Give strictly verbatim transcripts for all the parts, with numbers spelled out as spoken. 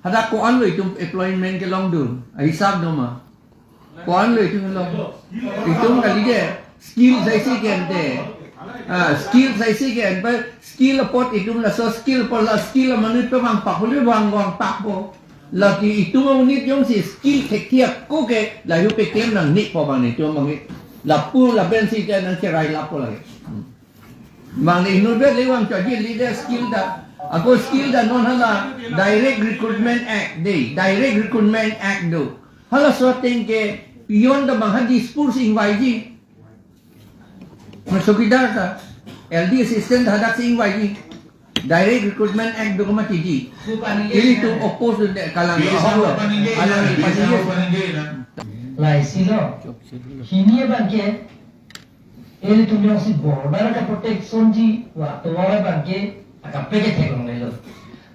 Hadak ko-an lo itum employment kelongdun? Ahisap do ma? Ko-an lo itum lo? Itum kali de skill saisi ke-en te. Ah, skill saisi ke-en pa, skill apot itum laso skill apot la skill amonit pevang pak holi vang vang pak po. Lake itum amonit jongsi skill thekthe ako ke lahei pekem nangne po bang ne itum bang ne. Lapu lapen si ke nangcherai lapu lake. Hmm. Bang ne inut bet le vang choji le de skill ta. Ako skill ta non hala Direct Recruitment Act de, Direct Recruitment Act do. Halaso ateng ke peon ta bang ha Dispur si ingvaiji. Chowkidar ta, L D assistant hadak si ingvaiji. Direct Recruitment Act do komatiji. Ilitum oppose de kalang ahong lo. Alang ipaningje. Laisi lo. Hini abang ke, ilitum jongsi border ka protection ji, wa tovar abang ke, akaprek ke theklonglelo.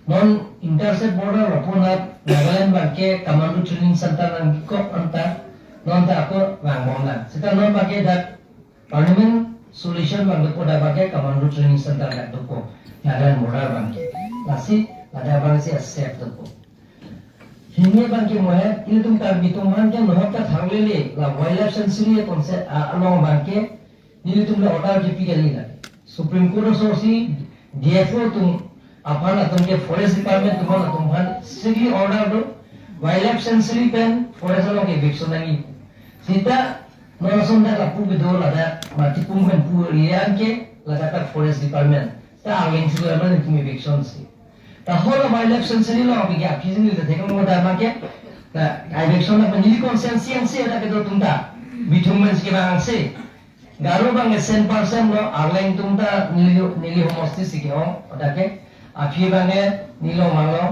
Non inter-state border lapu na Nagaland abang ke commando training center nangkok anta, non ta ako vangbomlang. Seta non abang ke dak permanent solution abang ke pu dak abang ke commando training center dak dokok Nagaland border abang ke. Lasi ladak abang si safe dokok. Hini abang ke mohet, ilitum Karbi atum aphan ke nohok ta thanglele, la Wildlife Sanctuary atum si, ah, along abang ke, nelitum le order kipi kali la. Supreme Court aso si D F O atum aphan atum ke Forest Department atum aphan atum aphan strictly order do, Wildlife Sanctuary pen forest along ke eviction nangji. Seta non ason dak lapu kedo ladak, mati pung pen pu rian ke ladak ta Forest Department. Ta angin sudah mana itum eviction si. Ta hala Wildlife Sanctuary along abang ke aphi sini ta thekong mo dak abang ke. Ta eviction na neli constituency si ada kedo atum ta. Bithung men si ke bang si. Garo abang ke cent percent lo, Arleng atum ta neli, neli homosti si ke-ong, dak ke. Aphi abang ke neli lo mang lo.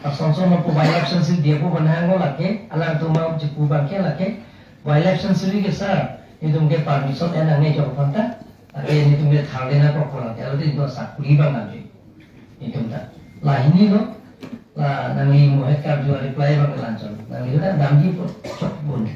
Asonson lo pu Wildlife Sanctuary D F O abang hang lo lake, alangtum abang chipu abang ke lake. Wildlife Sanctuary ke sir, itum ke permission en nangne chok aphan ta. Lake nelitum ke thang dena kok pulang, kalau itu sakuri abang nanti. Itum ta. La hini lo, la nangli mohet karju a-reply abang ke la-anchot. Nangli ta damji po chok bun.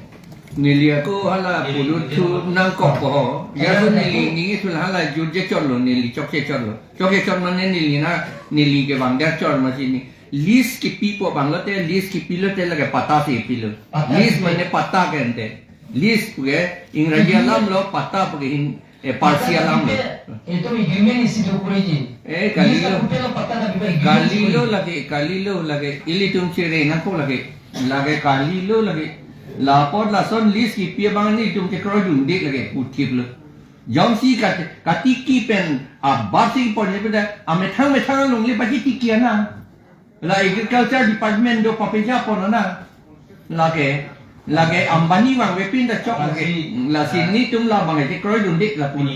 Neli ako hala pulut thu nangkok ko ho. Ya so neli ning ithul hala jur je chot lo, neli chokche chot lo. Chokche chot mane neli na, neli ke bang dia chot ma sini. Lease kipi po bang lote, lease kipi lote lake patta si pilo. Patta lease kipi. Mane patta ke-en te. Lease puke, Ingraji alam lo, patta puke hin, eh, Parsi alam lo. Itu agreement isi do kuriji. Eh, kali lo. Lease ta pute lo patta ta biba agreement. Kali lo lake, kali lo lake. Ilitum chere nangkok lake. Lake kali lo lake. Lapor lason lease kipi abang nelitum ke kroidunde lake. Puthip lo. Jongsi kat-, katiki pen, abar si pon ni pen, amethang methang along le baji tiki ana. La Agriculture Department do papeja pon ana. Lake, lake Ambani vangve pin ta chok lake. Lasi nelitum la bang ke kroidunde la pul-,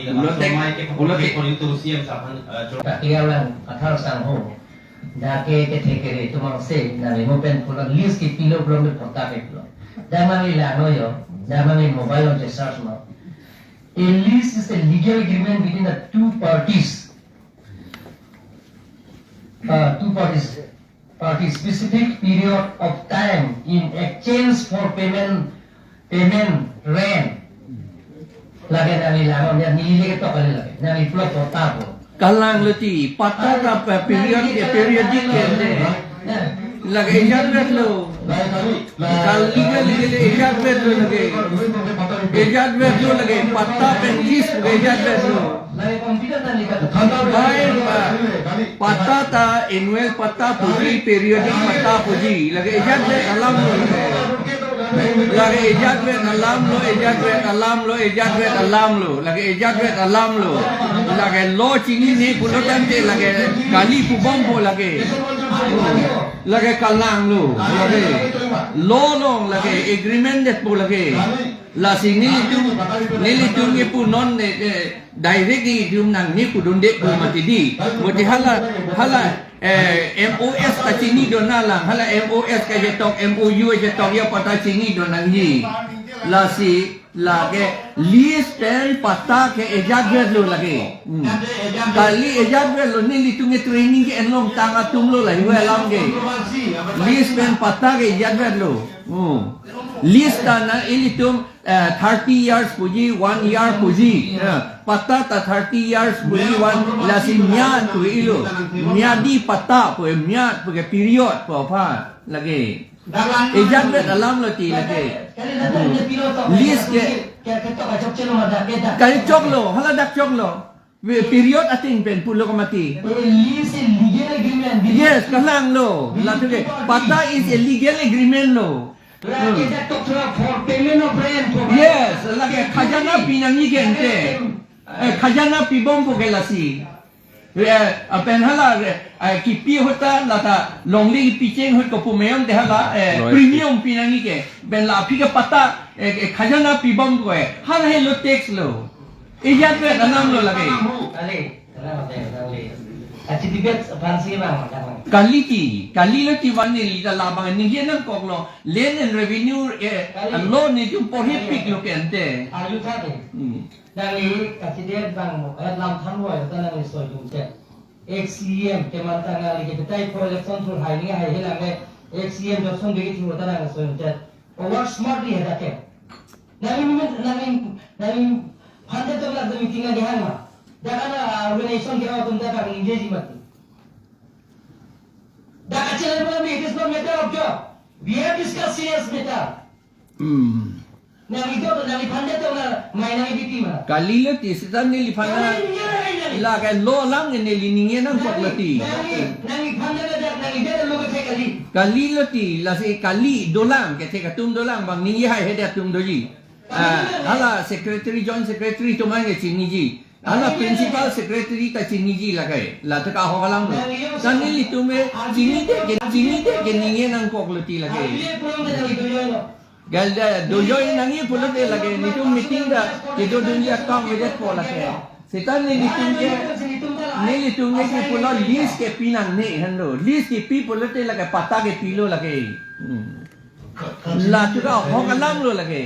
pulote, pulote. Kati alang athar sangho. Dak ke kethe kere atum abang si, nangli mo pen pulo lease kipi lo pulo me patta ke pulo. Dak nangli langlo yo, dak nangli mobile along che-search mo. A lease is a legal agreement between the two parties. Uh, two parties. Party specific period of time in exchange for payment, payment rent. Lake nangli langlo, ya neli le ketok kali lake. Nangli pulo patta po. Kalang lo ti, patta ta pa period ke, periodic ke de. Lake ejat vet lo. Kali ke lake ejat vet lo lake. Ejat vet lo lake, patta pen lease ke ejat vet lo. Bai, ah, patta ta annual patta puji, periodic patta puji. Lake ejat vet alam lo. Lake ejat vet alam lo, ejat vet alam lo, ejat vet alam lo. Lake ejat vet alam lo. Lake lo chinine pulo tangte lake kali pu bom po lake. Lake kalang lo. Lake lo long lake agreement det po lake. Lasi nelitum, nelitum ke pu non, eh, eh, direct itum nangne pudunde pu mati di. Mati hala, hala, eh, M O S ta chini do na lang, hala M O S ke jetok, M O U jetok ya patta chini do nangji. Lasi lake lease pen patta ke ejat vet lo lake. Hmm. Kali ejat vet lo nelitum ke training ke-en longtang atum lo la hu alam ke. Lease pen patta ke ejat vet lo. Hmm. Lease ta na ilitum, eh, thirty years puji, one year puji. Eh, patta ta thirty years puji, one, lasi myadi pu-ilo. Myadi patta pu, myadi pu ke period pu aphan lake. Ejat vet alam lo ti lake. Lease ke. Kali choklo, hala dak choklo. Pe-, period ating pen pulo ke mati. Lease is legal agreement. Yes, kalang lo. Latum ke patta is a legal agreement lo. Hmm. Yes, lake khajana pinangji ke ante. Eh, khajana pibom pu ke lasi. Eh, lapen hala, eh, kipi ahut ta, lata longle kipi cheng ahut ko pu meyong te hala, eh, premium pinangji ke. Pen la aphi ke patta, eh, eh, khajana pibom ko, eh. Hala helo tax lo. Ejat vet alam lo lake. Kali, kali, kali. Achi debate aphan si bang, bang. Kali ti, kali lo ti van neli ta labang ningje nangkoklo. Land and Revenue, eh, law nelitum porhi piklo ke ante. Ayu tha de. Hmm. Nangli kachide bang mo, eh, lam than wai ta nangli soi dum te. Ex C E M ke manta nangli ke tai po election thur hai ni hai hilang le, ex C E M Johnson Bey ke thu ta nangli soi dum te. Work smartly he dak ke. Nangli, nangli, nangli hundred of lakh meeting nangli hang ma. Dak ana organization ke atum dak ningjeji mati. Dak kachelai malam, it is not matter of job. We have discussed serious matter. Hmm. Nangli do, nangli phande to na, mai nangli bipi ma. Kali lo ti, seta neliphan na. Nangli ningje nangli. Lake law alam ke neli ningje nangkoklo ti. Nangli, nangli phande na dak, nangli dak lo ke kali. Kali lo ti, lasi kali dolang, kethek atum dolang, bang ningje haihedet atum doji. Ah, hala secretary, joint secretary atum an ke chiniji. Hala principal secretary ta chiniji lake. Latum ke ahok alam lo. Ta nelitum ke chinidet ke, chinidet ke ningje nangkoklo ti lake. Gal da dojoi nangji pulote lake, nelitum meeting ta kedodunji akam avedetpo lake. Seta nelitum ke, nelitum ke kipulo lease ke pinangne henlo. Lease kipi pulote lake patta ke pilo lake. Hmm. Latum ke ahok alam lo lake.